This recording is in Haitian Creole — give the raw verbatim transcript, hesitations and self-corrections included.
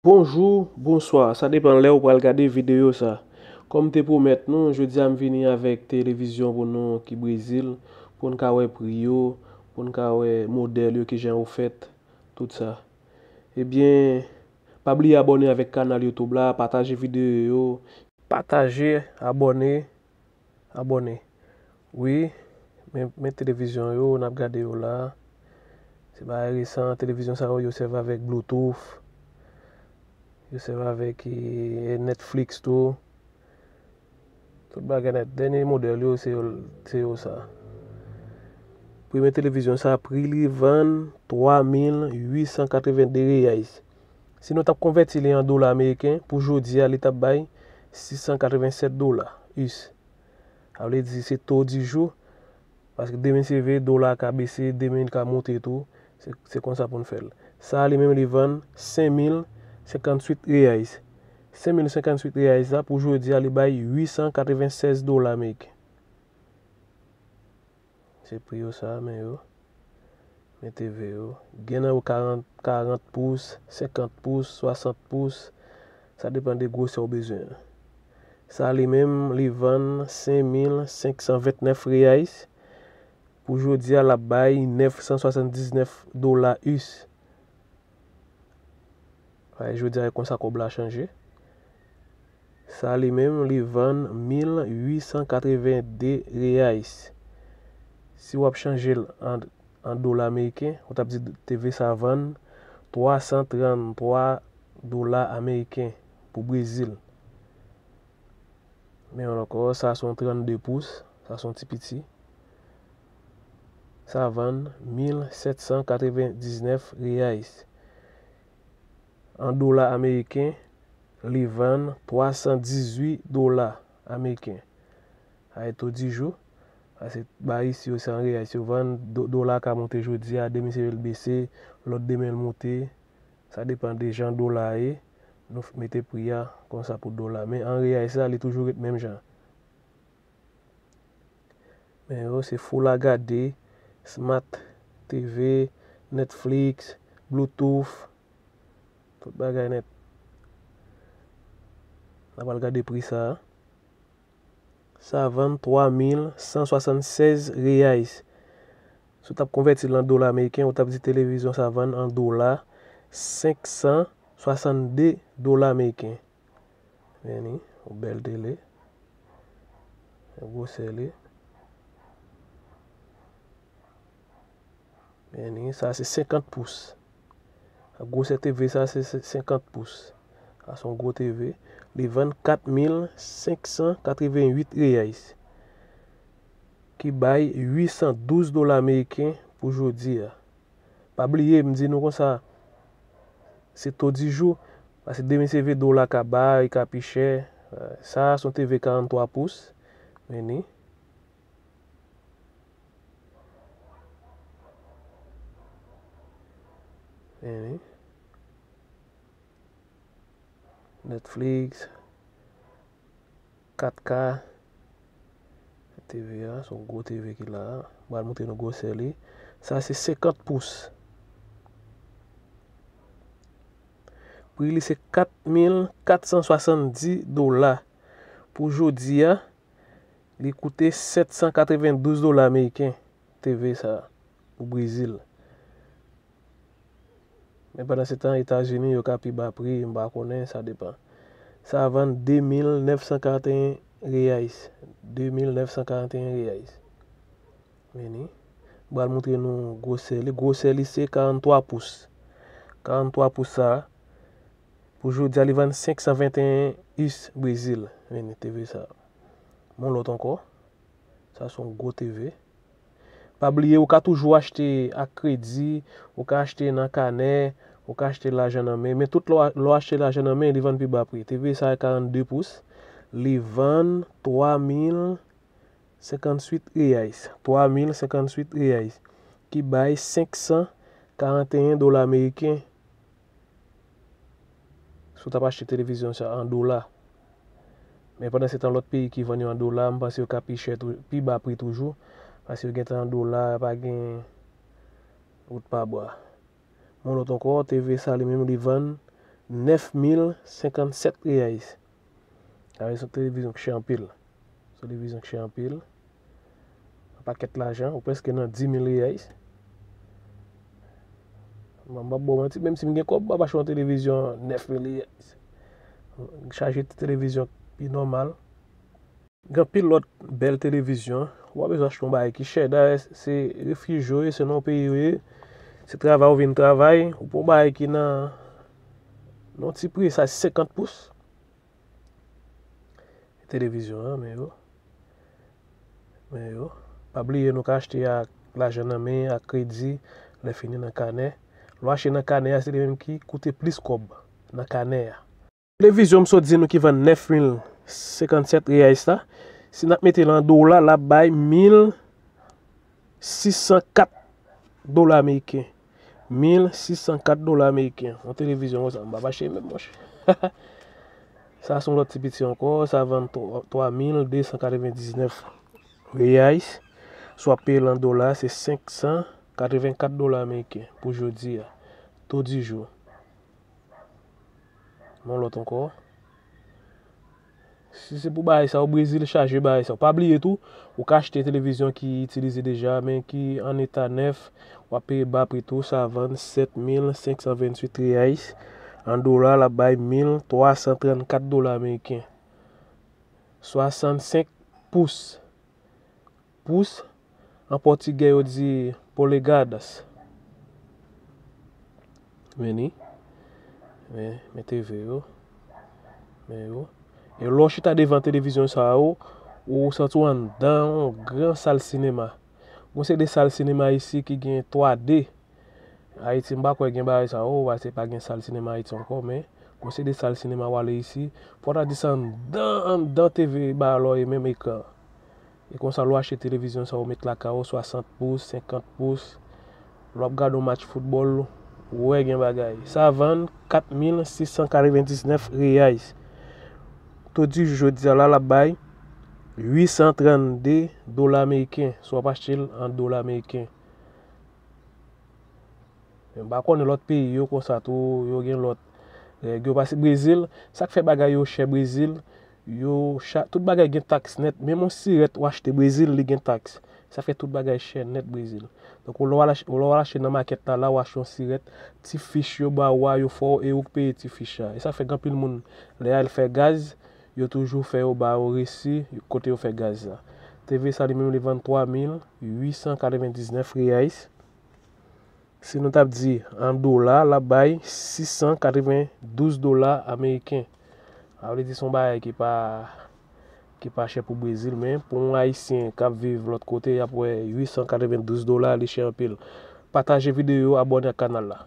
Bonjou, bonswa, sa depann lè ou pral gade videyo sa. Kòm m te pwomèt nou, jodi a m vini avèk televizyon pou nou ki Brezil, pou n ka wè pri yo, pou n ka wè modèl yo, kijan yo fèt, tout sa. Ebyen, pa bliye abòne avèk kanal YouTube la, pataje videyo yo, pataje, abòne, abòne. Wi, men, men televizyon yo, n ap gade yo la. Se bagay resan, televizyon sa yo, yo sèvi avèk Bluetooth. Yo sèvi avèk, eh, Netflix tou. Tout bagay nèt. Dènye modèl yo, se yo, se yo sa. Premye televizyon sa, pri li vann twa mil uit san katreven de reais. Si nou t ap konvèti li an dola ameriken, pou jodi a, li t ap bay sis san katreven sèt dola us. Sa vle di se to di jou, paske demen se vre, dola ka bese, demen li ka monte tou. Se, se konsa pou n fè l. Sa a li menm li vann senk mil senkantuit reais. Senk mil senkantuit reais la, pou jodi a, li bay uit san katreven sèz dola ameriken. Se pri yo sa, men yo. Men T V yo. Gen nan yo karant, karant pous, senkant pous, swasant pous. Sa depann de gwosè w bezwen an. Sa li menm, li vann senk mil senk san vennèf reais. Pou jodi a, l ap bay nèf san swasanndiznèf dola us. Paske jodi a, e konsa kòb la chanje. Sa li menm, li vann mil uit san katreven de reais. Si w ap chanje l an, an dola ameriken, ou t ap di T V sa vann twa san tranntwa dola ameriken pou Brezil. Men yon ankò, sa se yon trannde pous, sa se yon ti piti. Sa vann mil sèt san katrevendiznèf reais. An dola ameriken, li vann twa san dizuit dola ameriken. Sa e to di jou, paske ba isi yo se an reais yo vann, do-, dola ka monte jodi a, demen se l bese, lòt demen l monte. Sa depann de jan dola ye, nou f-, mete pri a konsa pou dola. Men an reais la, li toujou ret menm jan. Men yo, se Full H D, Smart T V, Netflix, Bluetooth, tout bagay nèt. N a pral gade pri sa a. Sa vann twa mil san swasannsèz reais. Si w t ap konvèti l an dola ameriken, ou t ap di televizyon sa vann an dola senk san swasannde dola ameriken. Men li, yon bèl tele. Gwosè li. Men li, sa se senkant pous. Gwosè T V sa se, se senkant pous. Sa se yon gwo T V. Li vann kat mil senk san katreventuit reais. Ki bay uit san douz dola ameriken pou jodi a. Pa bliye, m di nou konsa, se to di jou, paske demen se vre dola ka ba, li ka pi chè. Sa se yon T V karanntwa pous. Men li. Men li. Netflix, kat K, T V a, se yon gwo T V ki la a. M pral montre nou gwosè li. Sa se senkant pous. Pri li se kat mil kat san swasanndis dola. Pou jodi a, li koute sèt san katrevendouz dola ameriken, T V sa, pou Brezil. Men pandan se tan, Etazini, yo ka pi ba pri, m pa konnen, sa depann. Sa vann de mil nèf san karanteyen reais. De mil nèf san karanteyen reais. Men li. M pral montre nou gwosè li. Gwosè li se karanntwa pous. Karanntwa pous sa, pou jodi a, li vann senk san venteyen us Brezil. Men li, T V sa. Yon lòt ankò. Sa se yon gwo T V. Pa bliye, ou ka toujou achte ak kredi, ou ka achte nan kanè, ou ka achte lajan nan men. Men tout lè w a-, lè w achte lajan nan men, li vann pi ba pri. T V sa karannde pous, li vann twa mil senkantuit reais. Twa mil senkantuit reais. Ki bay senk san karanteyen dola ameriken. Si w t ap achte televizyon sa an dola. Men pandan se tan, lòt peyi ki vann yo an dola, m panse yo ka pi chè tou, pi ba pri toujou. Paske yo gentan an dola, pa gen wout pa bwa. Yon lòt ankò, T V sa li menm, li vann nèf mil senkannsèt reais. Sa vle di se yon televizyon ki chè anpil. Se yon televizyon ki chè anpil. Yon pakèt lajan, ou prèske nan dis mil reais. Mwen, m p ap ba w manti, menm si m gen kòb, m p ap achte yon televizyon nèf mil reais. Chaje ti televizyon pi nòmal. Gen anpil lòt bèl televizyon. Ou pa bezwen achte yon bagay ki chè. Dayè, se refijye w ye, se nan yon peyi w ye. Se travay ou vin travay. Ou pran yon bagay ki nan, nan yon ti pri, sa senkant pous. Televizyon an, men yo. Men yo. Pa bliye nou ka achte ak lajan nan men, ak kredi, lè fini nan kanè. Lè w achte nan kanè a, se li menm ki koute plis kòb nan kanè a. Televizyon m sot di nou ki vann nèf mil senkannsèt reais la, si n ap mete l an dola, l ap bay mil sis san kat dola ameriken. Mil sis san kat dola ameriken. Yon televizyon konsa, m p ap achte menm, monchè. Sa se yon lòt ti piti ankò, sa vann twa mil de san katrevendiznèf reais. Si w ap peye l an dola, se senk san katrevenkat dola ameriken pou jodi a. Taux du jour. Yon lòt ankò. Si se pou bagay sa yo, Brezil chaje bagay sa yo. Pa bliye tou, ou ka achte televizyon ki itilize deja, men ki an eta nèf, w ap peye ba pri tou, sa vann sèt mil senk san venntuit reais. An dola, l ap bay mil twa san trannkat dola ameriken. Swasannsenk pous. Pous, an pòtigè yo di polegadas. Men ni. Men, men T V yo. Men yo. E lè w chita devan televizyon sa yo, ou santi w anndan yon gran sal sinema. Gon seri de sal sinema isi ki gen twa D. Ayiti, m pa kwè gen bagay sa yo, paske pa gen sal sinema Ayiti ankò, men gon seri de sal sinema w ale isi, fò w ta di se anndan, anndan T V ba lò e menm ekran. E konsa, lè w achte televizyon sa yo, ou met lakay ou, swasant pous, senkant pous, lè w ap gade yon match foutbòl, ou wè gen bagay. Sa vann kat mil sis san katrevendiznèf reais. Taux du jour jodi a la, l ap bay uit san trannde dola ameriken, si w ap achte l an dola ameriken. Men m pa konnen lòt peyi yo konsa tou, yo gen lòt règ yo. Paske Brezil, sa k fè bagay yo chè Brezil, yo cha-, tout bagay gen taks nèt. Menm yon sirèt ou achte Brezil, li gen taks. Sa fè tout bagay chè nèt Brezil. Donk, lè w al ach-, lè w al achte nan makèt la, la, ou achte yon sirèt, ti fich yo ba ou a, yo fè w e ou k peye ti fich la. E sa fè gen anpil moun, lè y al fè gaz, yo toujou fè yo ba yo resi kote yo fè gaz la. T V sa li menm, li vann twa mil uit san katrevendiznèf reais. Si nou t ap di an dola, l ap bay sis san katrevendouz dola ameriken. Sa vle di se yon bagay ki pa, ki pa chè pou Brezil, men pou yon Ayisyen k ap viv lòt kote, y ap wè uit san katrevendouz dola, li chè anpil. Pataje videyo, abòne ak kanal la.